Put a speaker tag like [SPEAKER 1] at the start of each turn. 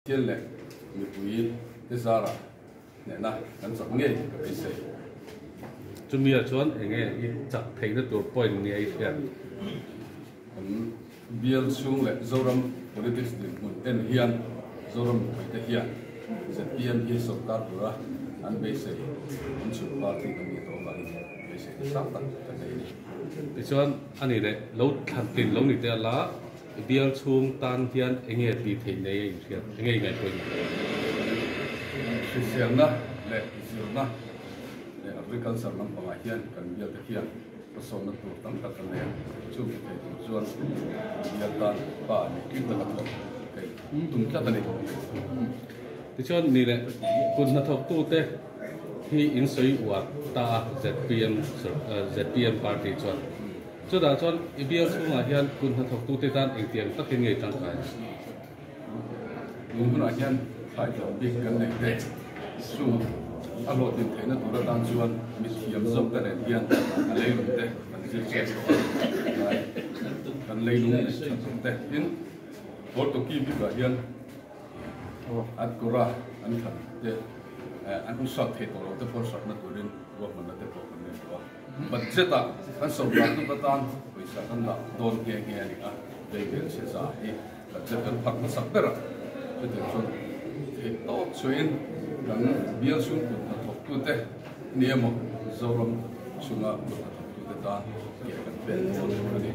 [SPEAKER 1] Pathian leh mipui te zarah hnehna kan chak ngei ka beisei.
[SPEAKER 2] Chumi ah chuan enge i chak theihna tur point nia i hriat?
[SPEAKER 1] Kan bial chhung leh Zoram politics dinhmun en hian Zoram mipui te hian zpm hi sawrkar tura an beisei an chhun party kan nih tawh avangin beisei te sang tak kan nei a ni.
[SPEAKER 2] Tichuan ani leh lo thlan tlin lo ni te ala I bial chhung tan hian enge tih theih nei a inhriat? Enge i ngaihtuahna?
[SPEAKER 1] Hriselna leh zirna leh agriculture lampangah hian kan bial te hian hmasawnna tur tam tak kan nei a, chu ti thei tur chuan bial tan pa nih tling taka thawk theih tum tlat a ni.
[SPEAKER 2] Tichuan ni leh kut hnathawktute hi in sawi uar ta a zpm zpm party chuan. Chutah chuan i bial chhungah hian kut hnathawktute tan engtiang takin nge tangkai?
[SPEAKER 1] Tun hunah hian thlai tlawm bik kan neih te chu a hlawhtlin theihna tur atan chuan mithiam zawk te nen hian a leilung te kan zir chian tawh a, kan leilung neih that tur te. Tin, Portuguese bikah hian At kawra an thlan te an unsat thei tawh lo te pawh sakna turin ruahmanna te pawh kan nei tawh a. Budget ah kan sawrkar tuk atan pawisa kan dah dawn nghe nghe a ni a, leibel chhe za hi budget kan phak hmasak ber a, chutiang chuan theih tawp chhuahin kan bial chhung kut hnathawktute ni emaw Zoram chhunga kut hnathawktute tan ke kan pen dawn a ni.